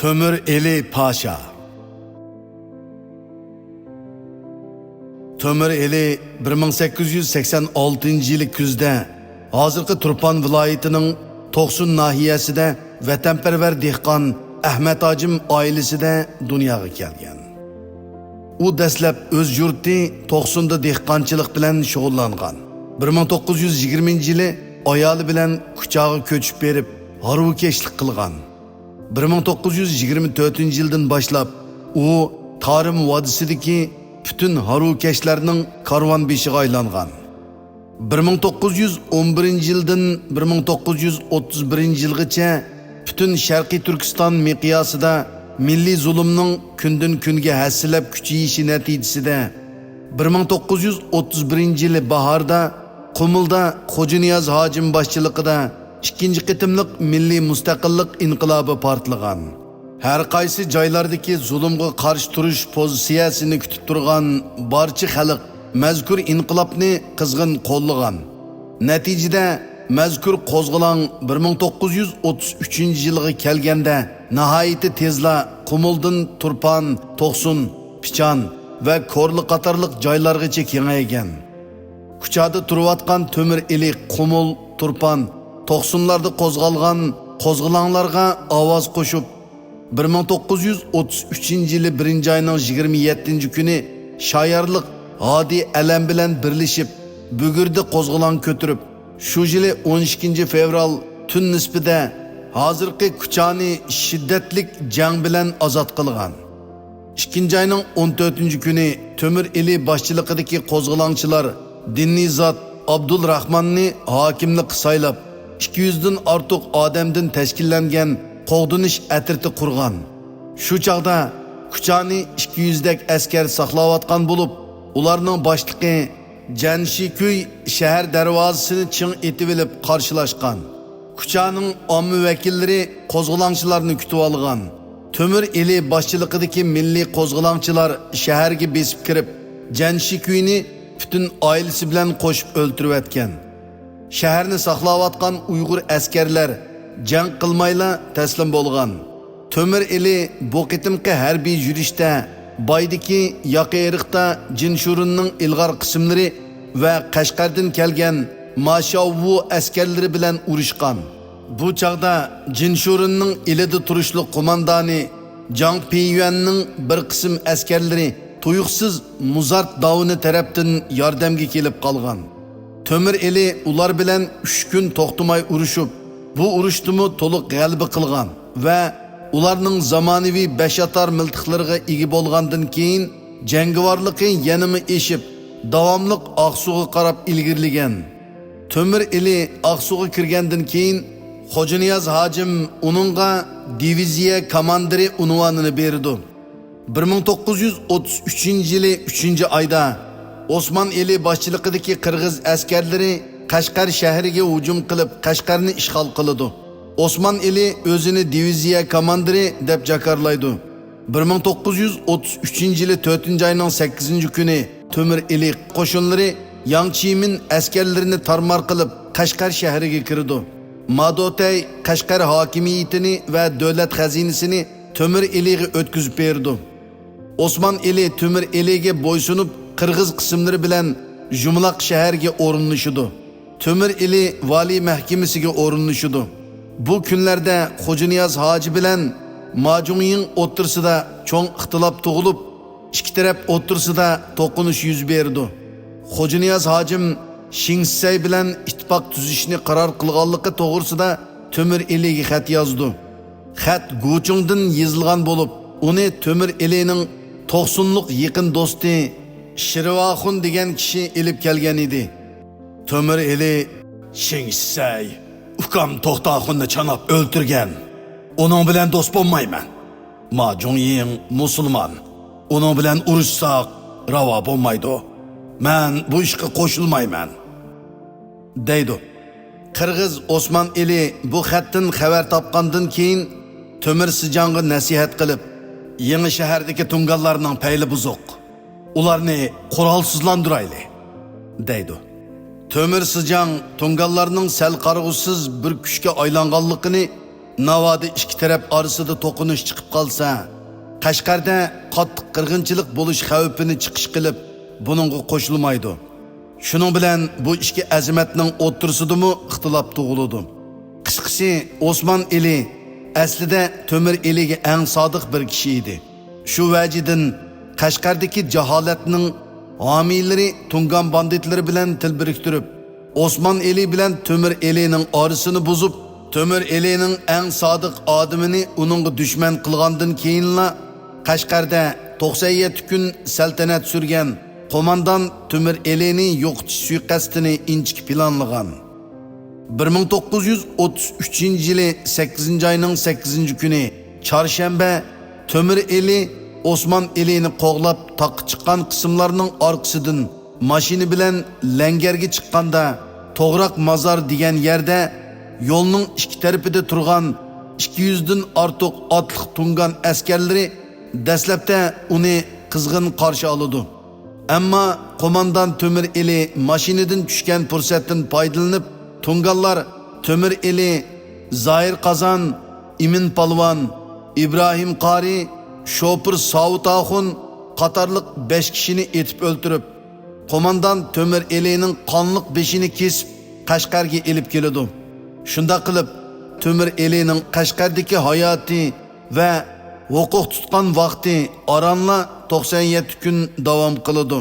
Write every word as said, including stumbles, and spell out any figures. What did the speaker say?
تۆمۈر ئېلى پاشا. تۆمۈر ئېلى بىر مىڭ سەككىز يۈز سەكسەن ئالتىنچى يىلى كۈزدە ھازىرقى تۇرپان ۋىلايىتىنىڭ توقسۇن ناھىيەسىدە ۋەتەنپەرۋەر دېھقان ئەھمەت ھاجىم ئائىلىسىدە دۇنياغا كەلگەن. ئۇ دەسلەپ ئۆز يۇرتى توقسۇندا دېھقانچىلىق بىلەن شۇغۇللانغان. بىر مىڭ توققۇز يۈز يىگىرمىنچى يىلى ئايالى بىلەن كۇچاغا كۆچۈپ بېرىپ، ھارۋىكەشلىك قىلغان. بىر مىڭ توققۇز يۈز يىگىرمە تۆتىنچى يىلدىن باشلاپ، ئۇ تارىم ۋادىسىدىكى پۈتۈن ھارۋىكەشلەرنىڭ كارۋان بېشىغا ئايلانغان. بىر مىڭ توققۇز يۈز ئون بىرىنچى يىلدىن بىر مىڭ توققۇز يۈز ئوتتۇز بىرىنچى يىلغىچە پۈتۈن شەرقىي تۈركىستان مىقياسىدا مىللىي زۇلۇمنىڭ كۈندىن-كۈنگە ھەسسىلەپ كۈچىيىشى نەتىجىسىدە، بىر مىڭ توققۇز يۈز ئوتتۇز بىرىنچى يىلى باھاردا قۇمۇلدا خوجانىياز ھاجىم باشچىلىقىدا ئىككىنچى قېتىملىق مىللىي مۇستەقىللىق ئىنقىلابى پارتلىغان. ھەر قايسى جايلاردىكى زۇلۇمغا قارشى تۇرۇش پوزىتسىيەسىنى كۈتۈپ تۇرغان بارچە خەلق مەزكۇر ئىنقىلابنى قىزغىن قوللىغان. نەتىجىدە، مەزكۇر قوزغىلاڭ بىر مىڭ توققۇز يۈز ئوتتۇز ئۈچىنچى يىلغا كەلگەندە ناھايىتى تېزلا قۇمۇلدىن تۇرپان، توقسۇن، پىچان ۋە كورلا قاتارلىق جايلارغىچە كېڭەيگەن. كۇچادا تۇرۇۋاتقان تۆمۈر ئېلى قۇمۇل، تۇرپان، توقسۇنلاردا قوزغالغان قوزغىلاڭلارغا ئاۋاز قوشۇپ، بىر مىڭ توققۇز يۈز ئوتتۇز ئۈچىنچى يىلى بىرىنچى ئاينىڭ يىگىرمە يەتتىنچى كۈنى شايارلىق ھادى ئەلەم بىلەن بىرلىشىپ، بۈگۈردە قوزغىلاڭ كۆتۈرۈپ، شۇ يىلى ئون ئىككىنچى فېۋرال تۈن نىسپىدە ھازىرقى كۇچانى شىددەتلىك جەڭ بىلەن ئازاد قىلغان. ئىككىنچى ئاينىڭ ئون تۆتىنچى كۈنى تۆمۈر ئېلى باشچىلىقىدىكى قوزغىلاڭچىلار دىنىزاد ئابدۇلراخماننى ھاكىملىققا سايلاپ، ئىككى يۈزدىن ئارتۇق ئادەمدىن تەشكىللەنگەن قوغدىنىش ئەترىتى قۇرغان. شۇ چاغدا كۇچانى ئىككى يۈزدەك ئەسكەر ساقلاۋاتقان بولۇپ، ئۇلارنىڭ باشلىقى جەنشىكۈي شەھەر دەرۋازىسىنى چىڭ ئېتىۋېلىپ قارشىلاشقان. كۇچانىڭ ئامما ۋەكىللىرى قوزغىلاڭچىلارنى كۈتۈۋالغان. تۆمۈر ئېلى باشچىلىقىدىكى مىللىي قوزغىلاڭچىلار شەھەرگە بېسىپ كىرىپ، جەنشىكۈينى پۈتۈن ئائىلىسى بىلەن قوشۇپ ئۆلتۈرۈۋەتكەن. شەھەرنى ساقلاۋاتقان ئۇيغۇر ئەسكەرلەر جەڭ قىلمايلا تەسلىم بولغان. تۆمۈر ئېلى بۇ قېتىمقى ھەربىي يۈرۈشتە بايدىكى ياقا ئېرىقتا جىنشۇرۇننىڭ ئىلغار قىسىملىرى ۋە قەشقەردىن كەلگەن ماشاۋۋۇ ئەسكەرلىرى بىلەن ئۇرۇشقان. بۇ چاغدا جىنشۇرۇننىڭ ئىلىدا تۇرۇشلۇق قوماندانى جاڭ پېييۈەننىڭ بىر قىسىم ئەسكەرلىرى تۇيۇقسىز مۇزارت داۋىنى تەرەپتىن ياردەمگە كېلىپ قالغان. تۆمۈر ئېلى ئۇلار بىلەن ئۈچ كۈن توختىماي ئۇرۇشۇپ، بۇ ئۇرۇشتىمۇ تولۇق غەلىبە قىلغان ۋە ئۇلارنىڭ زامانىۋى بەش ئاتار مىلتىقلىرىغا ئىگە بولغاندىن كېيىن، جەڭگىۋارلىقى يەنىمۇ ئېشىپ، داۋاملىق ئاقسۇغا قاراپ ئىلگىرىلىگەن. تۆمۈر ئېلى ئاقسۇغا كىرگەندىن كېيىن، خوجانىياز ھاجىم ئۇنىڭغا دىۋىزىيە كاماندىرى ئۇنۋانىنى بېرىدۇ. بىر مىڭ توققۇز يۈز ئوتتۇز ئۈچىنچى يىلى ئۈچىنچى ئايدا ئوسمان ئېلى باشچىلىقىدىكى قىرغىز ئەسكەرلىرى قەشقەر شەھىرىگە ھۇجۇم قىلىپ، قەشقەرنى ئىشغال قىلىدۇ. ئوسمان ئېلى ئۆزىنى دىۋىزىيە كاماندىرى دەپ جاكارلايدۇ. بىر مىڭ توققۇز يۈز ئوتتۇز ئۈچىنچى يىلى تۆتىنچى ئاينىڭ سەككىزىنچى كۈنى تۆمۈر ئېلى قوشۇنلىرى ياڭ چىمىن ئەسكەرلىرىنى تارمار قىلىپ، قەشقەر شەھىرىگە كىرىدۇ. مادوتەي قەشقەر ھاكىمىيىتىنى ۋە دۆلەت خەزىنىسىنى تۆمۈر ئېلىغا ئۆتكۈزۈپ بېرىدۇ. ئوسمان ئېلى تۆمۈر ئېلىگە بويسۇنۇپ، قىرغىز قىسىملىرى بىلەن جۇملاق شەھەرگە ئورۇنلىشىدۇ. تۆمۈر ئېلى ۋالىي مەھكىمىسىگە ئورۇنلىشىدۇ. بۇ كۈنلەردە خوجانىياز ھاجى بىلەن ماجۇڭيىڭ ئوتتۇرىسىدا چوڭ ئىختىلاپ تۇغۇلۇپ، ئىككى تەرەپ ئوتتۇرىسىدا توقۇنۇش يۈز بېرىدۇ. خوجانىياز ھاجىم شېڭ شىسەي بىلەن ئىتتىپاق تۈزۈشنى قارار قىلغانلىقى توغرىسىدا تۆمۈر ئېلىگە خەت يازىدۇ. خەت گۇچۇڭدىن يېزىلغان بولۇپ، ئۇنى تۆمۈر ئېلىنىڭ توقسۇنلۇق يېقىن دوستى شىرۋاخۇن دېگەن كىشى ئېلىپ كەلگەن ئىدى. تۆمۈر ئېلى: شېڭ شىسەي ئۇكام توختاخۇننى چاناپ ئۆلتۈرگەن. ئۇنىڭ بىلەن دوست بولمايمەن. ما جۇڭيىڭ مۇسۇلمان. ئۇنىڭ بىلەن ئۇرۇشساق راۋا بولمايدۇ. مەن بۇ ئىشقا قوشۇلمايمەن، دەيدۇ. قىرغىز ئوسمان ئېلى بۇ خەتتىن خەۋەر تاپقاندىن كېيىن، تۆمۈر سىجاڭغا نەسىھەت قىلىپ، يېڭى شەھەردىكى تۇڭگانلارنىڭ پەيلى بۇزۇق. ئۇلارنى قورالسىزلاندۇرايلى، دەيدۇ. تۆمۈر سىجاڭ تۇڭگانلارنىڭ سەل قارىغۇسىز بىر كۈچكە ئايلانغانلىقىنى، ناۋادا ئىككى تەرەپ ئارىسىدا توقۇنۇش چىقىپ قالسا، قەشقەردە قاتتىق قىرغىنچىلىق بولۇش خەۋپىنى چىقىش قىلىپ، بۇنىڭغا قوشۇلمايدۇ. شۇنىڭ بىلەن بۇ ئىككى ئەزىمەتنىڭ ئوتتۇرىسىدىمۇ ئىختىلاپ تۇغۇلىدۇ. قىسقىسى، ئوسمان ئېلى ئەسلىدە تۆمۈر ئېلىگە ئەڭ سادىق بىر كىشى ئىدى. شۇ ۋەجىدىن قەشقەردىكى جاھالەتنىڭ ھامىيلىرى تۇڭگان باندىتلىرى بىلەن تىل بىرىكتۈرۈپ، ئوسمان ئېلى بىلەن تۆمۈر ئېلىنىڭ ئارىسىنى بۇزۇپ، تۆمۈر ئېلىنىڭ ئەڭ سادىق ئادىمىنى ئۇنىڭغا دۈشمەن قىلغاندىن كېيىنلا، قەشقەردە توقسەن يەتتە كۈن سەلتەنەت سۈرگەن قوماندان تۆمۈر ئېلىنى يوقىتىش سۇيىقەستىنى ئىنچىكە پىلانلىغان. بىر مىڭ توققۇز يۈز ئوتتۇز ئۈچىنچى يىلى سەككىزىنچى ئاينىڭ سەككىزىنچى كۈنى، چارشەنبە، تۆمۈر ئېلى ئوسمان ئېلىنى قوغلاپ تاغقا چىققان قىسىملارنىڭ ئارقىسىدىن ماشىنا بىلەن لەڭگەرگە چىققاندا، توغراق مازار دېگەن يەردە يولنىڭ ئىككى تەرىپىدە تۇرغان ئىككى يۈزدىن ئارتۇق ئاتلىق تۇڭگان ئەسكەرلىرى دەسلەپتە ئۇنى قىزغىن قارشى ئالىدۇ. ئەمما قوماندان تۆمۈر ئېلى ماشىنىدىن چۈشكەن پۇرسەتتىن پايدىلىنىپ، تۇڭگانلار تۆمۈر ئېلى، زاھىر قازان، ئىمىن پالۋان، ئىبراھىم قارى، شوپۇر ساۋۇت ئاخۇن قاتارلىق بەش كىشىنى ئېتىپ ئۆلتۈرۈپ، قوماندان تۆمۈر ئېلىنىڭ قانلىق بېشىنى كېسىپ، قەشقەرگە ئېلىپ كېلىدۇ. شۇنداق قىلىپ، تۆمۈر ئېلىنىڭ قەشقەردىكى ھاياتى ۋە ھوقۇق تۇتقان ۋاقتى ئارانلا توقسەن يەتتە كۈن داۋام قىلىدۇ.